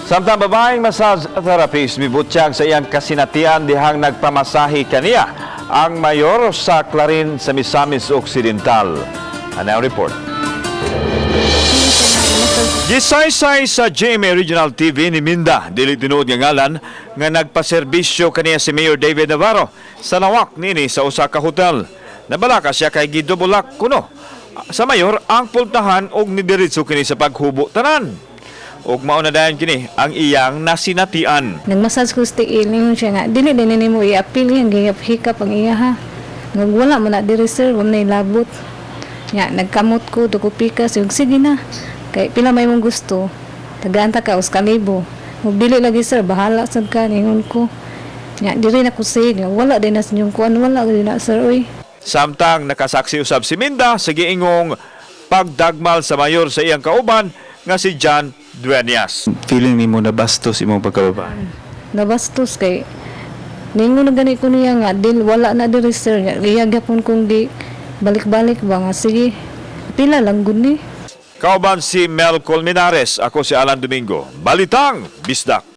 Samtang babaeng massage therapist mibutyag sa iyang kasinatian dihang nagpamasahi kaniya ang mayor sa Clarin sa Misamis Occidental. Ano ang report? Gisaysay sa GMA Regional TV ni Minda, dili tinuod nga ngalan, nga nagpaserbisyo kaniya si Mayor David Navarro sa lawak nini sa usa ka hotel. Nabalaka siya kay gidubulak kuno sa mayor ang pultahan og nidiretso kini sa paghubo tanan. Ug mao na dayon kini ang iyang nasinatian. Nagmassage ko sa tiil, ningon siya nga, dili din nimo i-appeal yan, gihikap hikap ang iya ha. Nga wala mo na diri, sir, wala na ilabot. Nga, nagkamot ko, duko pikas, yung sige na. Kay pila may mong gusto, tagaan ta ka, 1,000. Ug dili lagi, sir, bahala sad ka, ningon ko. Nga, diri na ko sige, nga, wala din na sa inyong kuan, wala din na, sir, oy. Samtang nakasaksi usab si Minda sa giingong pagdagmal sa mayor sa iyang kauban nga si John Dueñas. Feeling nimo nabastos imong pagkababae? Nabastos kay ningon na gani ko niya nga dil wala na diri, sir, nga iya gyapon kong gi balik-balik ba nga sige pila lang gud ni. Kauban si Mel Colmenares, ako si Alan Domingo. Balitang Bisdak.